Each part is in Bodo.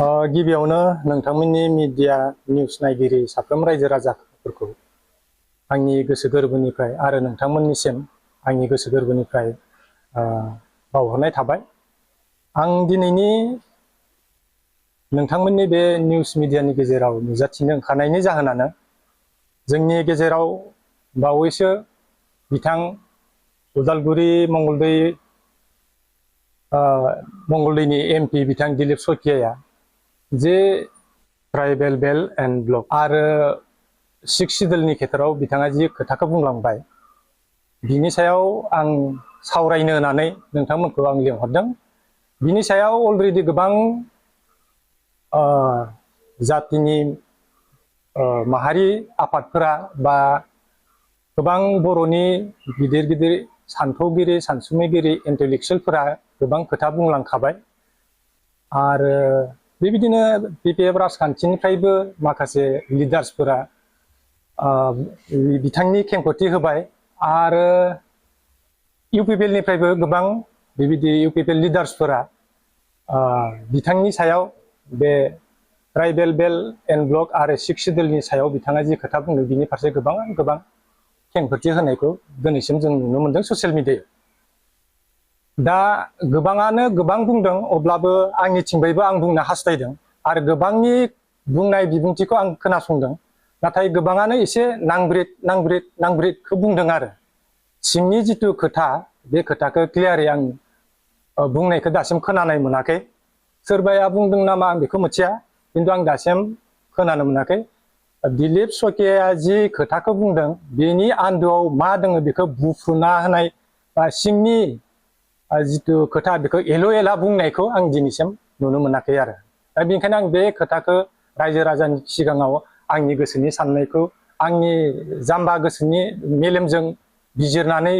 गिबियावनो नोंथांमोननि मिडिया निउस नायगिरि साफ्रोम रायजो राजाफोरखौ आंनि गोसो गोरबोनिफ्राय आरो नोंथांमोननिसिम आंनि गोसो गोरबोनिफ्राय बावहरनाय थाबाय। आं दिनैनि नोंथांमोननि बे निउस मिडियानि गेजेराव नुजाथिनो ओंखारनायनि जाहोनानो जोंनि गेजेराव बावैसो बिथां उदालगुरि मंगलदैनि एमपि बिथां दिलीप सखियाया जे ट्राइबेल बेल्ट एंड ब्लक आरो सिक्स शिड्यूलनि खेथ्रआव बिथाङा जि खोथाखौ बुंलांबाय, बिनि सायाव आं सावरायनो होननानै नोंथांमोनखौ आं लिंहरदों। बिनि सायाव अलरेडि गोबां जातिनि माहारि आफादफोरा बा गोबां बर'नि गिदिर गिदिर सान्थौगिरि सानसुमैगिरि इन्टेलेक्सुयेलफोरा गोबां खोथा बुंलांखाबाय आरो बेबायदिनो बिपिएफ राजखान्थिनिफ्रायबो माखासे लिडार्सफोरा बिथांनि खेंफोरथि होबाय आरो इउपिपिएलनिफ्रायबो गोबां बेबायदि इउपिपिएल लिडार्सफोरा बिथांनि सायाव बे ट्राइबेल बेल्ट एंड ब्लक आरो सिक्स शिड्यूलनि सायाव बिथाङा जि खोथा बुंदों बिनि फारसे गोबां खेंफोरथि होनायखौ दिनैसिम जों नुनो मोनदों ससियेल मिडियायाव। दा गोबाङानो गोबां बुंदों, अब्लाबो आंनिथिंबो आं बुंनो हास्थायदों आरो गोबांनि बुंनाय बिबुंथिखौ आं खोनासंदों, नाथाय गोबाङानो एसे नांब्रिदखौ बुंदों आरो सिंनि जिथु खोथा बे खोथाखौ क्लियारै आं बुंनायखौ दासिम खोनानाय मोनाखै। सोरबाया बुंदों नामा आं बेखौ मिथिया, खिन्थु आं दासिम खोनानो मोनाखै। दिलीप सखियाया जि खोथाखौ बुंदों बेनि आन्दोआव मा दङ बेखौ बुफ्रुना होनाय बा सिंनि जिथु खोथा बेखौ एल' एला बुंनायखौ आं दिनैसिम नुनो मोनाखै आरो दा बेनिखायनो आं बे खोथाखौ रायजो राजानि सिगाङाव आंनि गोसोनि साननायखौ आंनि जाम्बा गोसोनि मेलेमजों बिजिरनानै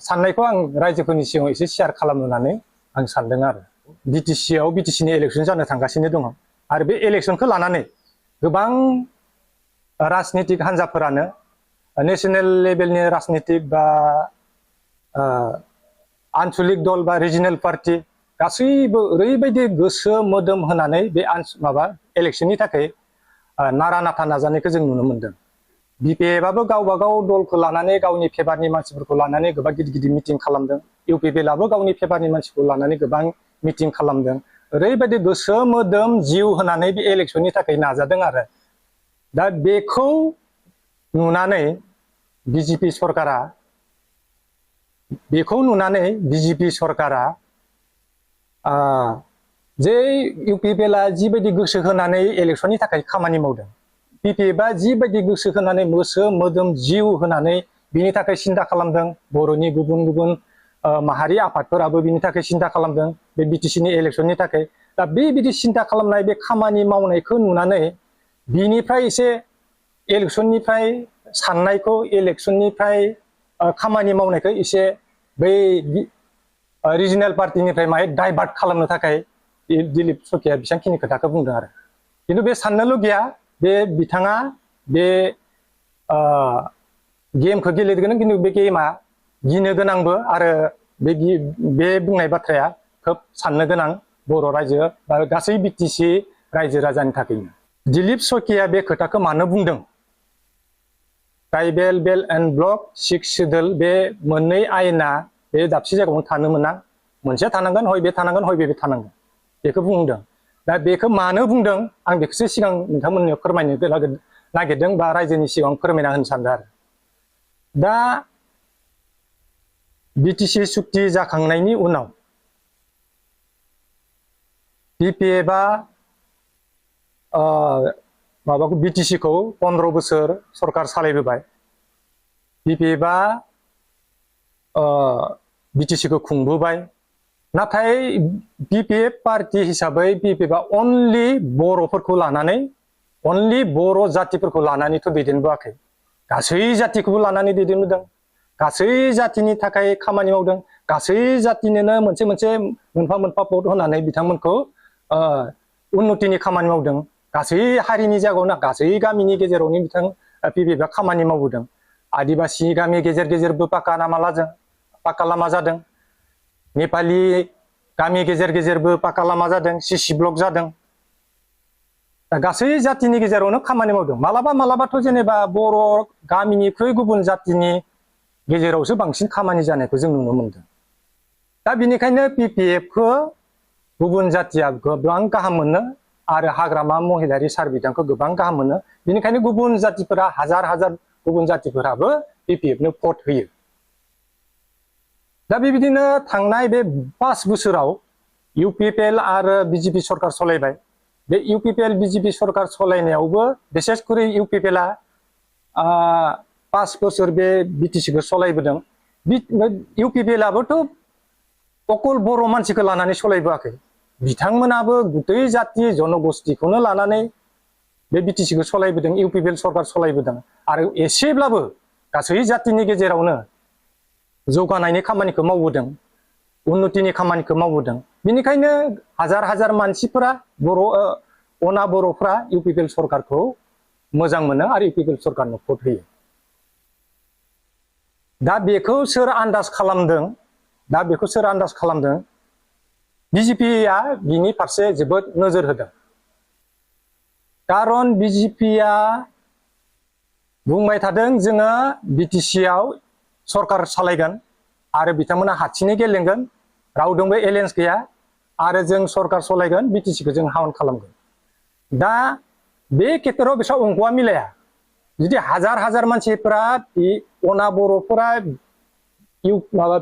साननायखौ आं रायजोफोरनि सिगाङाव एसे शेयार खालामनो होननानै आं सानदों आरो बिटिसिनि इलेक्सन जानो थांगासिनो दङ आरो बे इलेक्सनखौ लानानै गोबां राजनितिक हान्जाफोरानो नेशनेल लेभेलनि राजनितिक बा आन्चलिक दल बा रिजनेल पार्टी गासैबो ओरैबायदि गोसो मोदोम होनानै बे इलेक्सननि थाखाय नारा नाथा नाजानायखौ जों नुनो मोनदों। बिपिएफआबो गावबागाव दलखौ लानानै गावनि फेभारनि मानसिफोरखौ लानानै गोबां गिदिर गिदिर मिटिं खालामदों। इउपिपिएलआबो गावनि फेभारनि मानसिखौ लानानै गोबां मिटिं खालामदों। ओरैबायदि गोसो मोदोम जिउ होनानै बे इलेक्सननि थाखाय नाजादों आरो दा बेखौ नुनानै बिजेपि सरकारा जे इउपिपिएलआ जिबायदि गोसो होनानै इलेक्सननि थाखाय खामानि मावदों, बिपिएफआ जिबायदि गोसो होनानै गोसो मोदोम जिउ होनानै बिनि थाखाय सिन्था खालामदों, बर'नि गुबुन गुबुन माहारि आफादफोराबो बिनि थाखाय सिन्था खालामदों बे बिटिसिनि इलेक्सननि थाखाय। दा बेबायदि सिन्था खालामनाय बे खामानि मावनायखौ नुनानै बिनिफ्राय एसे इलेक्सननिफ्राय साननायखौ इलेक्सननिफ्राय खामानि मावनायखौ एसे बै रिजनेल पार्टिनिफ्राय माहाय डाइभार्ट खालामनो थाखाय दिलीप सखिया बेसेबांखिनि खोथाखौ बुंदों आरो खिन्थु बे साननोल' गैया, बे बिथाङा बे गेमखौ गेलेदों, खिन्थु बे गेमा गिनो गोनांबो आरो बे बुंनाय बाथ्राया खोब साननो गोनां बर' रायजो बा गासै बिटिसि रायजो राजानि थाखायनो। दिलीप सखिया बे खोथाखौ मानो बुंदों? Tribal belt and block six schedule बे मोननै आयेना बे दाबसे जायगायावनो थानो मोना, मोनसेया थानांगोन हय बे थानांगोन हय बे थानांगोन, बेखौ बुंदों। दा बेखौ मानो बुंदों आं बेखौसो सिगां नोंथांमोननो फोरमायनो नागिरदों बा रायजोनि सिगां फोरमायना होनो सानदों आरो दा बिटिसि सुक्ति जाखांनायनि उनाव बिपिएफआ माबाखौ बिटिसिखौ 15 बोसोर सरकार सालायबोबाय। बिपिएफआ बिटिसिखौ खुंबोबाय, नाथाय बिपिएफ पार्टी हिसाबै बिपिएफआ अनलि बर'फोरखौ लानानै अनलि बर' जातिफोरखौ लानानैथ' दैदेनबोआखै, गासै जातिखौबो लानानै दैदेनबोदों, गासै जातिनि थाखाय खामानि मावदों, गासै जातिनोनो मोनसे मोनफा मोनफा पद होनानै बिथांमोनखौ उन्नतिनि खामानि मावदों। गासै हारिनि जायगायावनो गासै गामिनि गेजेरावनो बिपिएफआ खामानि मावबोदों। आदिबासि गामि गेजेर गेजेरबो पाक्का लामा जादों, नेपाली गामि गेजेर गेजेरबो पाका लामा जादों, सिसि ब्लक जादों। दा गासै जातिनि गेजेरावनो खामानि मावदों। मालाबा मालाबाथ' जेनेबा बर' गामिनिख्रुइ गुबुन जातिनि गेजेरावसो बांसिन खामानि जानायखौ जों नुनो मोनदों। दा बेनिखायनो PPF-खौ गुबुन जातिया गोबां गाहाम मोनो आरो हाग्रामा महिलारि सार बिथांखौ गोबां गाहाम मोनो। बेनिखायनो गुबुन जातिफोरा हाजार हाजार गुबुन जातिफोराबो PPF-नो भट होयो। दा बेबायदिनो थांनाय बे 5 बोसोराव UPPL आरो BJP सरकार सलायबाय। बे UPPL BJP सरकार सलायनायावबो बिसेसकरि UPPL-आ 5 बोसोर बे BTC-खौ सलायबोदों। UPPL-आबोथ' अकल बर' मानसिखौ लानानै सलायबोआखै। बिथांमोनाबो गुतै जाति जनगोष्ठीखौनो लानानै बे BTC-खौ सलायबोदों, UPPL सरकार सलायबोदों। आरो एसेब्लाबो गासै जातिनि गेजेरावनो जौगानायनि खामानिखौ मावबोदों, उन्नतिनि खामानिखौ मावबोदों। बेनिखायनो हाजार हाजार मानसिफोरा अना बर'फ्रा UPPL सरकारखौ मोजां मोनो आरो UPPL सरकारनो भट होयो। दा बेखौ सोर आन्दाज खालामदों? दा बेखौ सोर आन्दाज खालामदों? BJP-आ बिनि फारसे जोबोद नोजोर होदों। खारन BJP-आ बुंबाय थादों जोङो BTC-आव सरकार सालायगोन आरो बिथांमोना हारसिङै गेलेगोन, रावदोंबो एलायन्स गैया आरो जों सरकार सालायगोन, BTC-खौ जों हाउन खालामगोन। दा बे खेथ्रआव बिसोर अंकआ मिलाया। जुदि हाजार हाजार मानसिफोरा अना बर'फोरा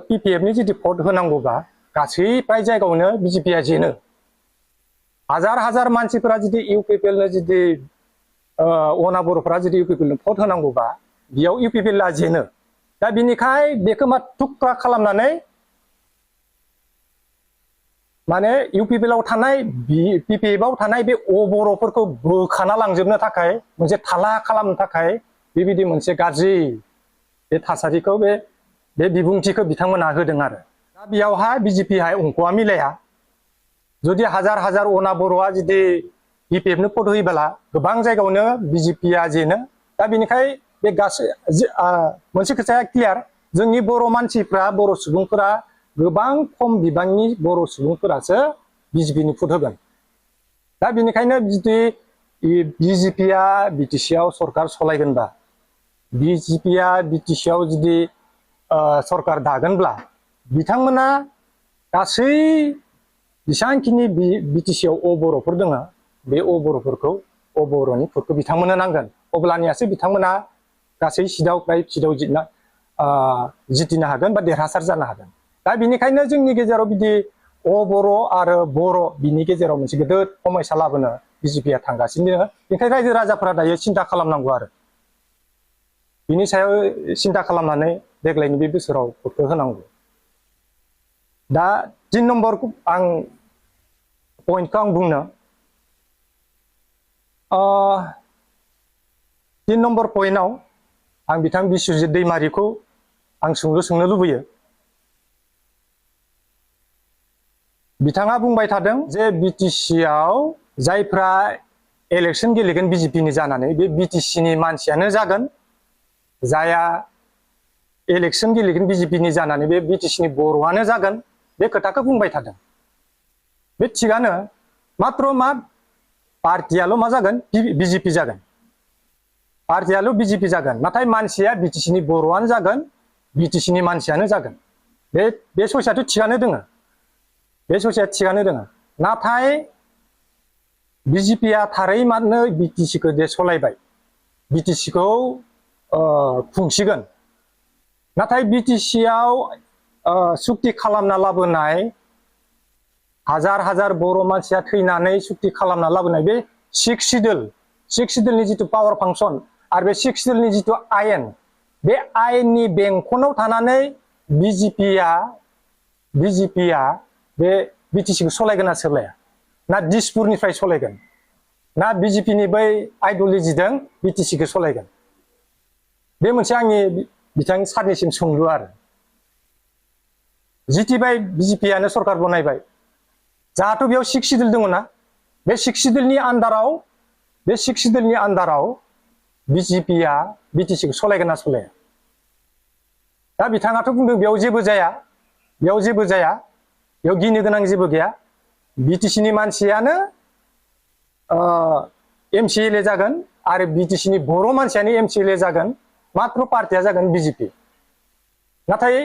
PPF-नि जुदि भट होनांगौबा गासै प्राय जायगायावनो BJP-आ जेनो। हाजार हाजार मानसिफोरा जुदि UPPL-नो जुदि अना बर'फोरा जुदि UPPL-नो भट होनांगौबा बेयाव UPPL-आ जेनो। दा बिनिखाय बेखौ मा थुख्रा खालामनानै माने UPPL-आव थानाय PPF-आव थानाय बे बर'फोरखौ बोखाना लांजोबनो थाखाय मोनसे थाला खालामनो थाखाय बेबायदि मोनसे गाज्रि बे थासारिखौ बे बिबुंथिखौ बिथांमोना होदों आरो। दा बेयावहाय BJP-हा अंकआ मिलाया। जुदि हाजार हाजार अना बर'आ जुदि PPF-नो भट होयोब्ला गोबां जायगायावनो BJP-आ जेनो। दा बेनिखाय बे गासै मोनसे खोथाया क्लियार, जोंनि बर' मानसिफ्रा, बर' सुबुंफोरा गोबां खम बिबांनि बर' सुबुंफोरासो BJP-नो भट होगोन। दा बेनिखायनो जुदि BJP-आ BTC-आव सरकार सलायगोनबा, BJP-आ BTC-आव जुदि सरकार दागोनब्ला बिथांमोना गासै जेसांखिनि BTC-आव बर'फोर दङ बे बर'फोरखौ बर'नि भटखौ बिथांमोननो नांगोन। अब्लानियासो बिथांमोना गासै सिटआव जितिनो हागोन बा देरहासार जानो हागोन। दा बेनिखायनो जोंनि गेजेराव बिदि बर' आरो बर' बिनि गेजेराव मोनसे गिदिर समयसा लाबोनो BJP-आ थांगासिनो दङ। बेनिखायनो रायजो राजाफोरा दायो सिन्था खालामनांगौ आरो बिनि सायाव सिन्था खालामनानै देग्लायनि बे बोसोराव भटखौ होनांगौ। दा 3 नम्बर पइन्टखौ आं बुंनो 3 नम्बर पइन्टआव आं बिथां बिस्वजित दैमारिखौ आं सोंनो लुबैयो। बिथाङा बुंबाय थादों जे BTC-आव जायफ्रा इलेक्सन गेलेगोन BJP-नि जानानै बे BTC-नि मानसियानो जागोन, जाया इलेक्सन गेलेगोन BJP-नि जानानै बे BTC-नि बर'आनो जागोन, बे खोथाखौ बुंबाय थादों। बे थिगानो, मात्र मा पार्टियाल' मा जागोन BJP जागोन, पार्टियाल' BJP जागोन, नाथाय मानसिया BTC-नि बर'आनो जागोन, BTC-नि मानसियानो जागोन। बे सयसाथ' थिगानो दङ, बे सयसाया थिगानो दङ। नाथाय BJP-आ थारै मानो BTC-खौ जे सलायबाय, BTC-खौ खुंसिगोन, नाथाय BTC-आव सुक्ति खालामना लाबोनाय हाजार हाजार बर' मानसिया थैनानै सुक्ति खालामना लाबोनाय बे 6 सिडुलनि जिथु पावार फांसन आरो बे 6 सिडुलनि जिथु आयेन, बे आयेननि बेंखनाव थानानै BJP-आ बे BTC-खौ सलायगोन ना सोलाया? ना दिसपुरनिफ्राय सलायगोन, ना BJP-नि बै आइडिय'लजिजों BTC-खौ सलायगोन? बे मोनसे आंनि बिथां सारनिसिम सोंलु आरो। जितिबाय BJP-आनो सरकार बनायबाय, जाहाथ' बेयाव 6 सिडुल दङ ना, बे 6 सिडुलनि आन्दाराव BJP-आ BTC-खौ सलायगोन ना सलाया? दा बिथाङाथ' बुंदों बेयाव जेबो जाया, बेयाव गिनो गोनां जेबो गैया बिटिसिनि मानसियानो एमसिएलए जागोन आरो बिटिसिनि बर' मानसियानो एमसिएलए जागोन मात्र पार्टिया जागोन बिजेपि नाथाय